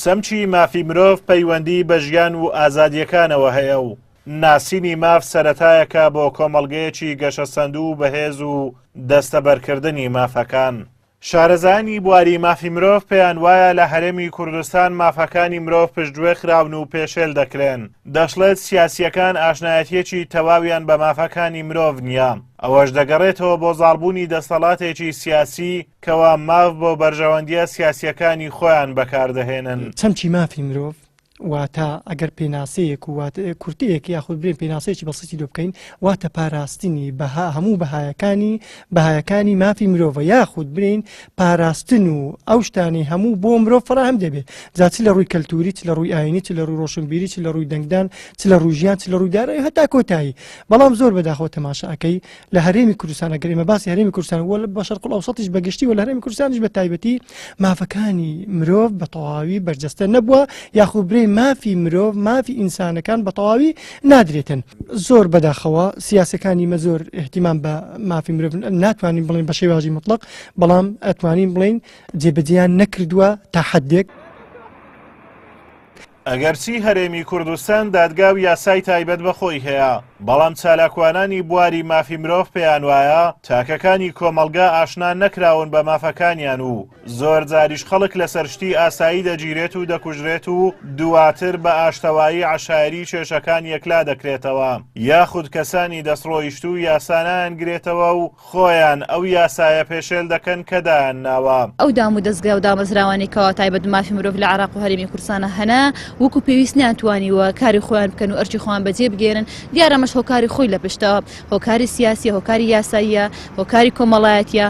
چەمکی مافی مرۆڤ پەیوەندی بە ژیان و ئازادییەکانەوە هەیە و ناسینی ماف سەرەتایەکە بۆ کۆمەڵگەیەکی گەشەسەندوو و بەهێز و دەستەبەرکردنی مافەکان. شارەزایانی بواری مافی مرۆڤ پێیان وایە لە هەرێمی کوردستان مافەکانی مرۆڤ پشتگوێ خراون و پێشێل دەکرێن. دەشڵێت سیاسییەکان ئاشنایەتییەکی تەواویان بە مافەکانی مرۆڤ نییە، ئەوەش دەگەڕێتەوە بۆ زاڵبوونی دەستەڵاتێکی سیاسی کەوا ماف بۆ بەرژەوەندییە سیاسییەکانی خۆیان بەکاردەهێنن. چەمکی مافی مرۆڤ واتە ئەگەر پێناسەیەک و کورتەیەک یاخود برێن پێناسەیەکی بەسیتی لۆ بکەین واتە پاراستنی بەها هەموو بەهایەکانی بەهایەکانی مافی مرۆڤە یاخود برین پاراستن و ئەو شتانی هەموو بۆ مرۆڤ فراهەم دەبێت جا چ لە ڕووی کەلتوری چ لە ڕووی ئاینی چ لە ڕووی ڕۆشنبیری چ لە ڕووی دەنگدان چ لە ڕووی ژیان چ لە ڕووی دارایی هەتا کۆتایی بەڵام زۆر بەداخەوە تەماشا ئەکەی لە هەرێمی کوردستان ئەگەر ئێمە باسی هەرێمی کوردستان وە بە شەرق الاوسطیش بە گشتی و لە هەرێمی کوردستانیش بە تایبەتی مافەکانی مرۆڤ بە تەواوی بەرجەستە نەبووە یاخود برێ مافی مرۆڤ مافی ئینسانەکان بە تەواوی نادرێتن. زۆر بەداخەوە سیاسەکانی مە زۆر احتیمام بە مافی مرۆڤ ناتوانین بڵێن بە شێوازی مطلق بەڵام ئەتوانین بڵێین جێبەجێیان نەکردووە تا حدێک. ئەگەرچی هەرێمی کوردستان دادگا و یاسای تایبەت بە خۆی هەیە، بەڵام چالاکوانانی بواری مافی مرۆڤ پێیانوایە تاکەکانی کۆمەڵگا ئاشنا نەکراون بە مافەکانیان و زۆرجاریش خەڵک لەسەر شتی ئاسایی دەگیرێت و دەکوژرێت و دواتر بە ئاشتەوایی عەشایەری کێشەکان یەکلا دەکرێتەوە یاخود کەسانی دەستڕۆیشتوو یاسا نایانگرێتەوە و خۆیان ئەو یاسایە پێشێل دەکەن کە دایانناوە. ئەو دام و دەزگا و دامەزراوانەی کەوا تایبەت بە مافی مرۆڤ لە عێراق و هەرێمی کوردستانا هەنە وەکو پێویست نەیانتوانیوە کاری خۆیان بکەن و ئەرکی خۆیان بەجێ بگەیەنن، دیارە ئەمەش هۆکاری خۆی لە پشتە، هۆکاری سیاسیە، هۆکاری یاساییە، هۆکاری کۆمەڵایەتیە،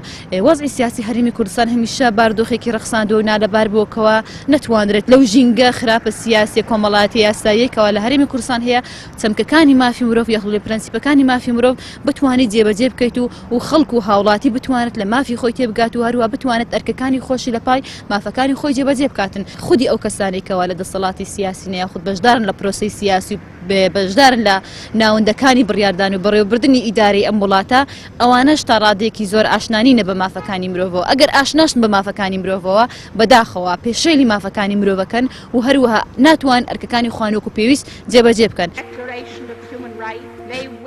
وەزعی سیاسی هەرێمی کوردستان هەمیشە باردۆخێکی ڕەخساندووە و نالەبار بووە کەوا نەتوانرێت لەو ژینگە خراپە سیاسیە کۆمەڵایەتیە یاساییەی کەوا لە هەرێمی کوردستان هەیە چەمکەکانی مافی مرۆڤ یاخود پرەنسیپەکانی مافی مرۆڤ بتوانیت جێبەجێ بکەیت و و خەڵک و هاوڵاتی بتوانێت لە مافی خۆی تێبگات و هەروە بتوانێت ئەرکەکانی خۆشی لە پای مافەکانی خۆی جێبەجێ بکاتن. خودی ئەو کەسانەی کەوا لە دەسەڵاتی سیاسین یاخود بەشدارن لە پرۆسەی سیاسی و بەشدارن لە ناوەندەکانی بڕیاردان و بەڕێوەبردنی ئیدارەی ئەم وڵاتە ئەوانەش تا ڕادەیەکی زۆر ئاشنا نینە بە مافەکانی مرۆڤەوە ئەگەر ئاشناشن بە مافەکانی مرۆڤەوە بەداخەوە پێشێلی مافەکانی مرۆڤەکەن و هەروەها ناتوان ئەرکەکانی خۆیان وەکو پێویست جێبەجێ بکەن.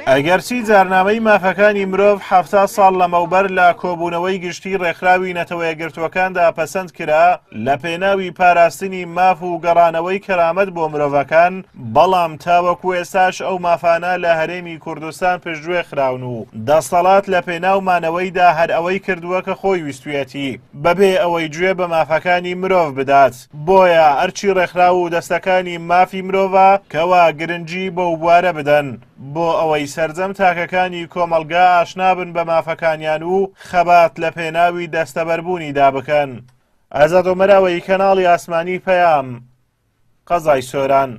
ئەگەرچی جارنامەی مافەکانی مرۆڤ 70 ساڵ لەمەوبەر لە کۆبوونەوەی گشتی ڕێکخراوی نەتەوەیەکگرتووەکاندا پەسەند کرا لە پێناوی پاراستنی ماف و گەڕانەوەی کەرامەت بۆ مرۆڤەکان، بەڵام تاوەکو ئێستاش ئەو مافانە لە هەرێمی کوردستان پشتگوێ خراون و دەستەڵات لە پێناو مانەوەیدا هەر ئەوەی کردووە کە خۆی ویستویەتی بەبێ ئەوەی گوێ بە مافەکانی مرۆڤ بدات. بۆیە ئەرکی ڕێکخراو و دەستەکانی مافی مرۆڤە کەوا گرنگی بەو بوارە بدەن بۆ ئەوەی سەرجەم تاکەکانی کۆمەڵگا ئاشنابن بە مافەکانیان و خەبات لە پێناوی دەستەبەربوونیدا بکەن. ئازاد عومەراوەیی کەناڵی ئاسمانی پەیام، قەزای سۆران.